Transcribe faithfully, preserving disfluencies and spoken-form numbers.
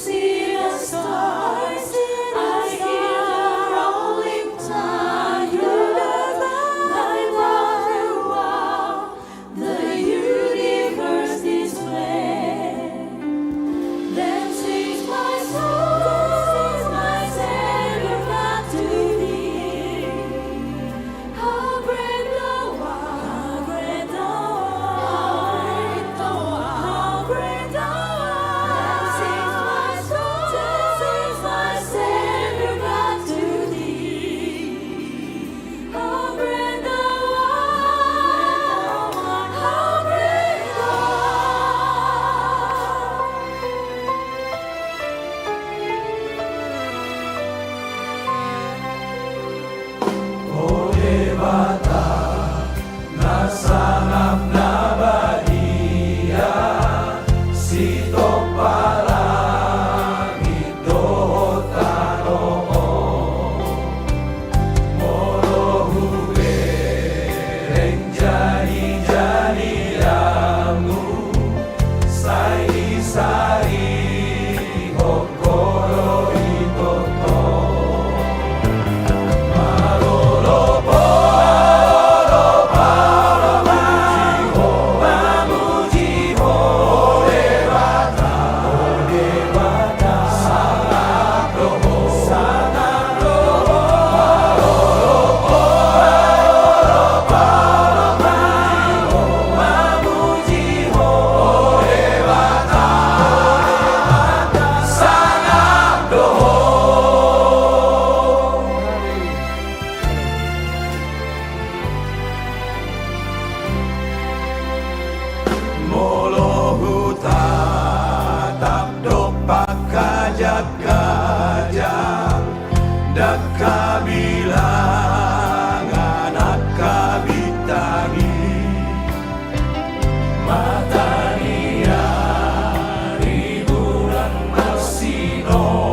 See the stars, I hear the rolling thunder, thy power throughout the universe display. Then sings my soul, my Savior God, to thee. How great thou art, how great thou art, how great thou art. Sings my soul, sings my Savior God to thee. How great thou art, how great thou art. O Debata, na sangap na badia, sitompa langit dohot tano on. Molo hubereng jani-janianmu, sai disarihon Molo hutatap dompak hajat-hajat, ndang habilangan angka bintang i. Mata ni ari, bulan, marsinombar